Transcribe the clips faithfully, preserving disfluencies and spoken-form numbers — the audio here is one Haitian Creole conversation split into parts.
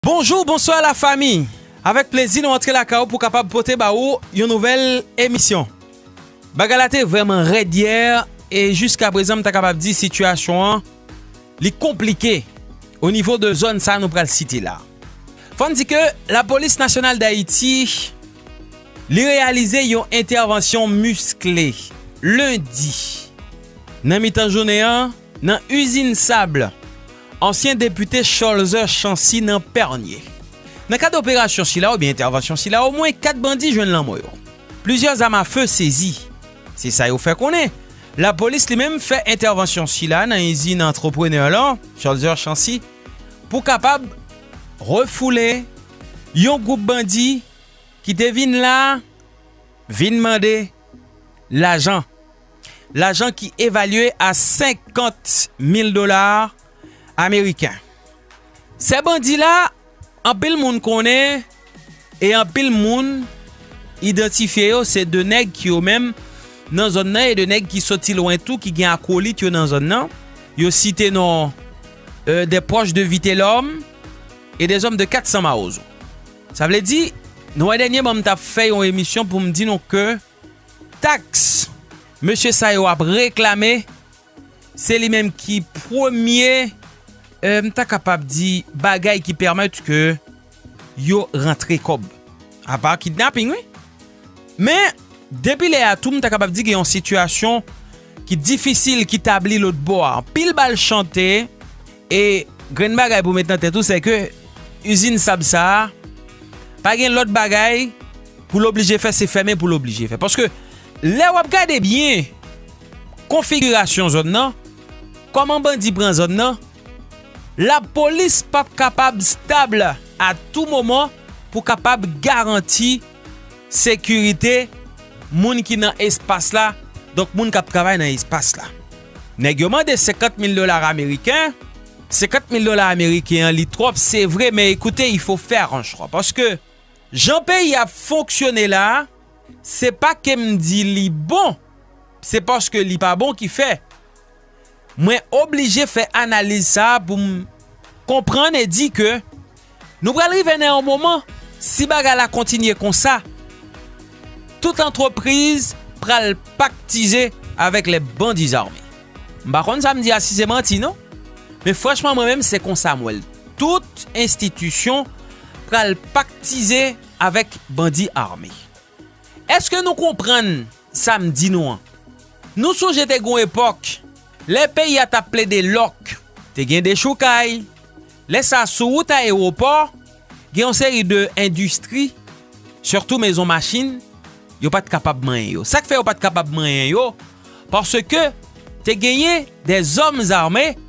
Bonjou, bonswa lafanmi. Avèk plezi nou antre lakay ou pou kapab pote ba ou yon nouvèl emisyon. Bagay la te vrèman rèd yè e jiska prezan m ta kapab di sitiyasyon an li konplike o nivo de zòn sa nou pral site la. Fò n di ke Lapolis Nasyonal Dayiti li reyalize yon entèvansyon miskle lendi nan mitan jounen an nan izin sab ansyen depite Cholzer Chancy nan Pènye. Nan kad operasyon sila oubyen entèvansyon sila, omwen kat bandi jwenn lanmò yo. Plizyè zam afe sezi. Se sa yo fè konnen. Lapolis li menm fè entèvansyon sila nan izin antreprenè lan, Cholzer Chancy, pou kapab refoule yon gwoup bandi ki te vin la, vin mande lajan. Lajan ki evalye a senkant mil dola ameriken. Sè bandi la, anpil moun konnen e anpil moun idantifye yo, se de nèg ki yo menm nan zòn nan e de nèg ki soti lwen tou, ki gen akwolit yo nan zòn nan. Yo site non, euh, des proches de Vitelhomme et des hommes de quatre cents Mawozo. Sa vle di, nou wè dènyèman m t ap fè yon emisyon pou m di nou ke taks mesye sa yo ap reklame, se li menm ki premye, euh, m ta kapab di, bagay ki pèmèt ke yo rantre kòb. Apa kidnaping, wi. Men, depi lè a tou, m ta kapab di gen yon sitiyasyon ki difisil, ki tabli lòt bò a. Anpil bal chante, e grenn bagay pou met nan tèt ou, se ke izin sab sa a, pa gen lòt bagay pou l oblije fè, se fèmen pou l oblije fè. Paske, lè w ap gade byen konfigirasyon zòn nan, kòman bandi pran zòn nan, lapolis p ap kapab stab a tou moman pou kapab garanti sekirite moun ki nan espas la, donk moun k ap travay nan espas la. Nèg yo mande senkant mil dola ameriken. Senkant mil dola ameriken an, li twòp, se vre, men ekoute, il faut faire un choix. Paske jan peyi ap fonksyone la, se pa ke m di li bon, se paske li pa bon ki fè. Mwen oblije fè analiz sa a pou m konprann e di ke nou pral rive nan yon moman, si bagay la kontinye konsa, tout antrepriz pral paktize avèk les bandits armés. M pa konn sa m di a si se manti non, men franchman mwen menm se konsa m wè l. Tout enstitisyon pral paktize avèk bandi ame. Èske nou konprann sa m di nou an? Nou sonje te gen yon epòk, lè peyi a t ap plede lòk, te gen dechoukay. Lè sa a sou wout ayewopò, gen yon seri de endistri, sitou mezon machin, yo pa t kapab manyen yo. Sa k fè yo pa t kapab manyen yo? Paske te genyen des hommes armés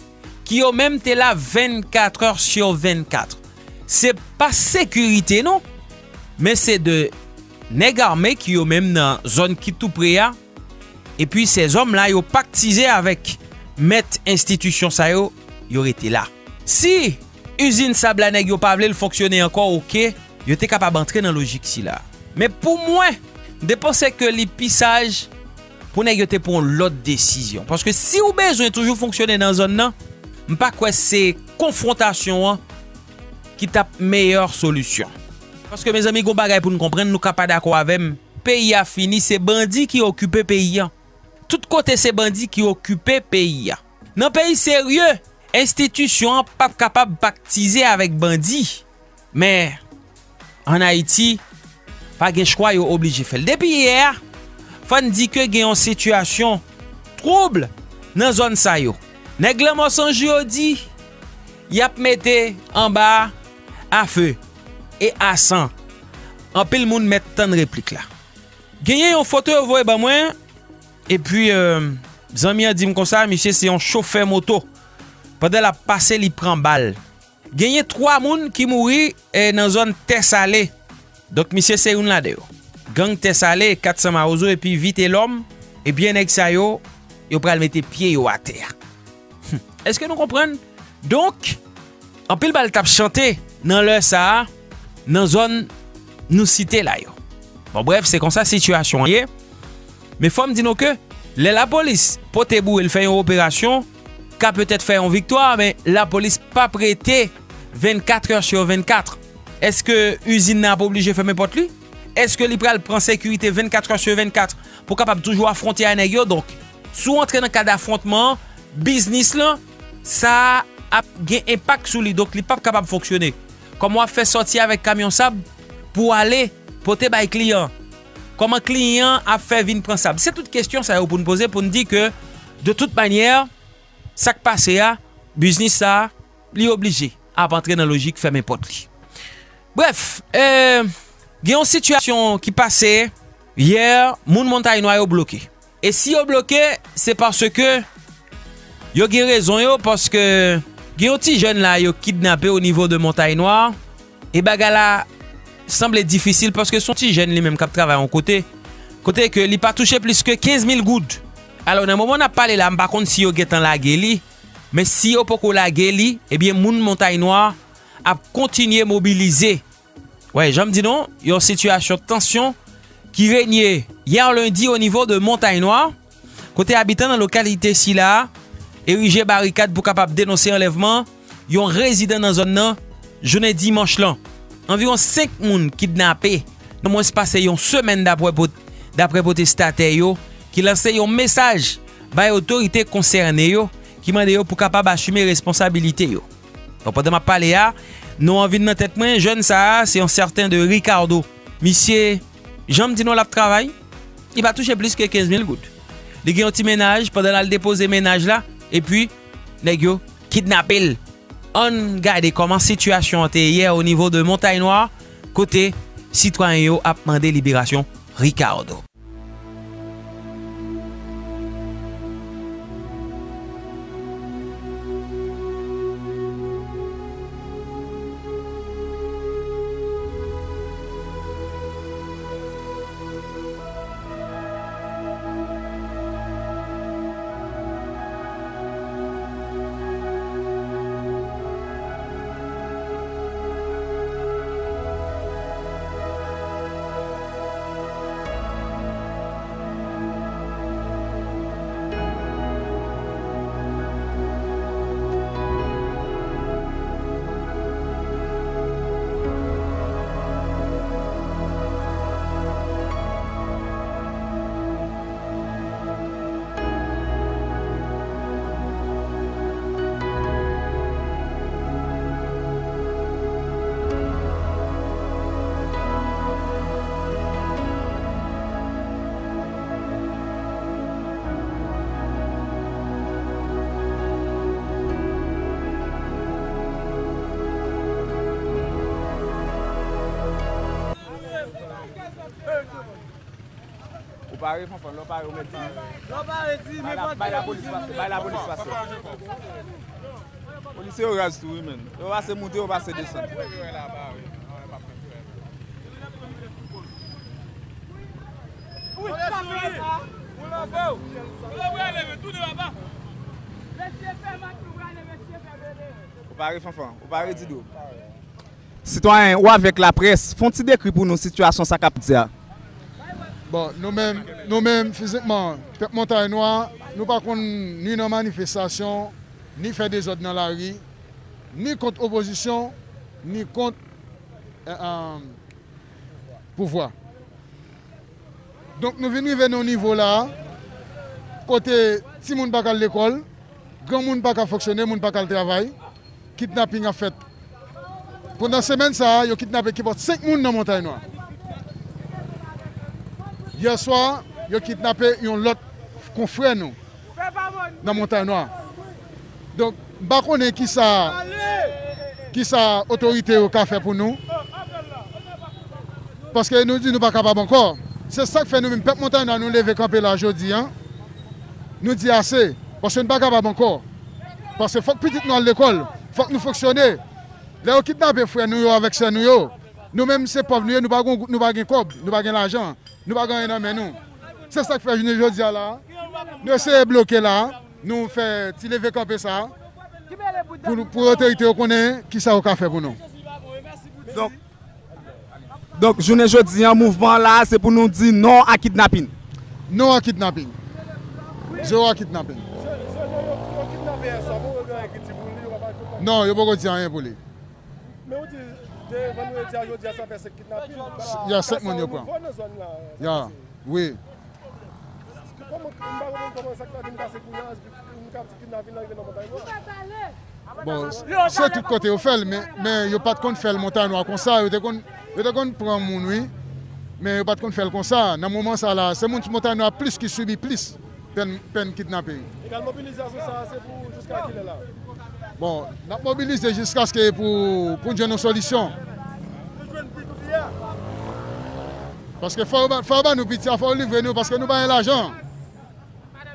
ki yo menm te la vennkat è sou vennkat. Se pa sekirite non, men se de nèg ame ki yo menm nan zòn ki tou pre a. Epi sèzòm la yo paktize avèk mèt enstitisyon sa yo, yo rete la. Si izin sab la nèg yo pa vle l fonksyone ankò, oke, yo te kapab antre nan lojik sila. Men pou mwen, m te panse ke li pi saj pou nèg yo te pran yon lòt desizyon. Paske si w bezwen toujou fonksyone nan zòn nan, m pa kwè se konfwontasyon an ki t ap meyè solisyon. Paske mezanmi, gon bagay pou n konprann, nou ka pa dakò avè m, peyi a fini, se bandi ki okipe peyi a. Tout kote se bandi ki okipe peyi a. Nan peyi serye, enstitisyon an p ap kapab paktize avèk bandi. Men, ann Ayiti, pa gen chwa, yo oblije fè l. Depi yè a, fò n di ke gen yon sitiyasyon twoub nan zòn sa yo. Nèg Lanmò San Jou yo di, y ap mete anba afe e a san. Anpil moun mèt tann replik la. Genyen yon foto yo voye ban mwen, epi, euh, zanmi an di m konsa, misye se yon chofè moto. Pandan l ap pase, li pran bal. Genyen twa moun ki mouri, eh, nan zòn Tè Sale. Donk, misye se youn ladan yo. Gang Tè Sale, kat san Mawozo epi Vitelòm, ebyen, nèg sa yo, yo pral mete pye yo atè a. Èske nou konprann? Donk, anpil bal t ap chante nan lè sa a, nan zòn nou site la yo. Bon, brèf, se konsa sitiyasyon an ye. Men fò m di nou ke lè lapolis pote boure l fè yon operasyon, ka petèt fè yon viktwa, men lapolis p ap rete vennkat è sou vennkat? Èske izin nan ap oblije fèmen pòt li? Èske li pral pran sekirite vennkat è sou vennkat pou kapab toujou afwonte a nèg yo? Donk, si w antre nan kad afwontman an, biznis lan, sa ap gen enpak sou li. Donk, li p ap kapab fonksyone. Kòman w ap fè sòti avèk kamyon sab pou w ale pote bay kliyan? Kòman kliyan an ap fè vin pran sab? Se tout kesyon sa yo pou n poze, pou n di ke, de tout manyè, sa k pase a, biznis sa a, li oblije ap antre nan lojik fèmen pòt li. Brèf, e, gen yon sitiyasyon ki pase yè, moun Montay Nwa yo bloke. E si yo bloke, se paske yo gen rezon yo, paske gen yon ti jèn la yo kidnape o nivo de Montay Nwa. E bagay la sanble difisil paske se yon ti jèn li menm k ap travay yon kote, kote ke li pa touche plis ke kenz mil goud. Alò, nan moman n ap pale la, m pa konn si yo gentan lage li, men si yo poko lage li, ebyen, moun Montay Nwa ap kontinye mobilize. Wè, jan m di nou, yon sitiyasyon tansyon ki renye yè lendi o nivo de Montay Nwa, kote abitan nan lokalite sila a erije barikad pou kapab denonse anlèvman yon rezidan nan zòn nan jounen dimanch lan. Anviwon senk moun kidnape nan mwens pase yon semèn, dapre pot-, dapre pwotestatè yo, ki lanse yon mesaj bay otorite konsène yo, ki mande yo pou kapab asime responsabilite yo. Donk, pandan m ap pale a, non an vin nan tèt mwen, jèn sa a, se yon sèten de Ricardo. Misye, jan m di nou, l ap travay, li pa touche plis ke kenz mil goud. Li gen yon ti mennaj, pandan l al depoze mennaj la, epi nèg yo kidnape l. Ann gade kòman sitiyasyon an te ye o nivo de Montay Nwa, kote sitwayen yo ap mande liberasyon Ricardo. Ou pare, Fanfan, lè w pare, ou mèt di. Lè w pare, di, bay la, bay lapolis pase, bay lapolis pase. Polisye yo raz tou, wi, menn. Yo pase moute, yo pase desann. Ou pare, Fanfan, ou pare, Dido. Sitwayen, ou avèk laprès, fè yon ti dekri pou nou sitiyasyon sa k ap di a. Bon, nou menm, nou menm, fizikman, pèp Montay Nwa, nou pa konn ni nan manifestasyon, ni fè dezòd nan lari, ni kont opozisyon, ni kont, eh, eh, pouvwa. Donk, nou vin rive nan yon nivo la a, kote timoun pa ka al lekòl, granmoun pa ka fonksyone, moun pa ka al travay, kidnaping ap fèt. Pandan semèn sa a, yo kidnape kipòt senk moun nan Montay Nwa. Yè swa, yo kidnape yon lòt konfrè nou nan Montay Nwa. Donk, m pa konnen kisa, kisa otorite yo ka fè pou nou. Paske nou di nou pa kapab ankò. Se sa k fè nou menm pèp Montay Nwa nou leve kanpe la jodi a. Nou di ase. Paske nou pa kapab ankò. Paske fòk pitit nou al lekòl. Fòk nou fonksyone. Lè yo kidnape frè nou yo avèk sè nou yo, nou menm se pòv nou ye, nou pa gon, nou pa gen kòb, nou pa gen lajan. Nou pa gen anyen nan men nou. Se sa k fè jounen jodi a la, nou eseye bloke la, nou fè ti leve kanpe sa, pou, pou otorite yo konnen kisa yo ka fè pou nou. Donk, donk, jounen jodi a, mouvman la, se pou nou di non a kidnaping. Non a kidnaping. Zewo a kidnaping. Non, yo poko di anyen pou li. Men ou di, de vandredi a jodi a, sa fè senk kidnapin. Ya, senk moun yo pran. Sa nouvo nan zòn la, sa pase. Ya, wi. Kòman, m pa konprann kòman sa k ta vin pase kounye a, moun k ap di kidnapin nan rive nan Montay Nwa. Bon, se tout kote yo fè l, men, men yo pa t konn fè l Montay Nwa konsa. Yo te konn, yo te konn pran moun, wi. Men yo pa t konn fè l konsa. Nan moman sa la, se moun Montay Nwa plis ki sibi plis pèn, pèn kidnaping. Egal mobilizasyon sa a, se pou jiska kilè la? Bon, n ap mobilize jiskaske pou, pou n jwenn yon solisyon. Paske fò yo ba, fò yo ba nou piti a, fò yo livre nou, paske nou pa gen lajan.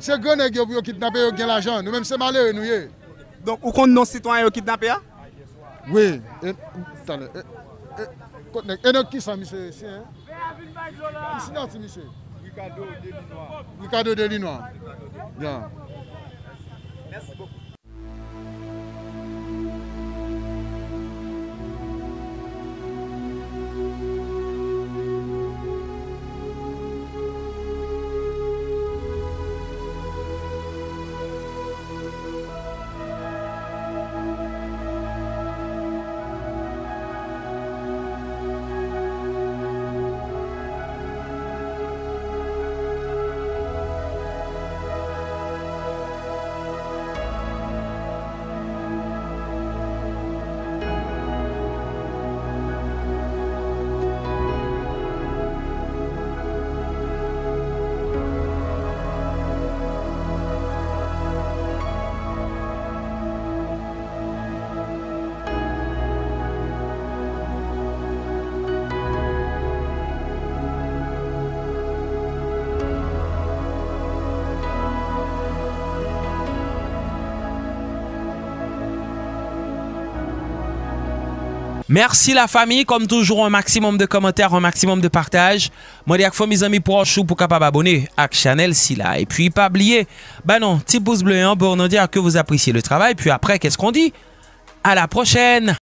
Se gran nèg yo pou yo kidnape, yo gen lajan. Nou menm se malere nou ye. Donk, ou konn non sitwayen yo kidnape a? Wi. E, talè, e, e, kot nèg? E nan kisa misye siyen? Ki siyati misye? Ricardo Delinois. Ricardo Delinois. Ya. Mèsi bokou. Mèsi la fami, kòm toujou, un maximum de kòmantè, un maximum de pataj. Mande ak fanmi, zanmi pwòch ou pou kapab abone ak chanèl sila. Epi pa bliye, ba nou ti pous ble an pou nou di ke vous appréciez le travail. Puis après, qu'est-ce qu'on dit? À la prochaine!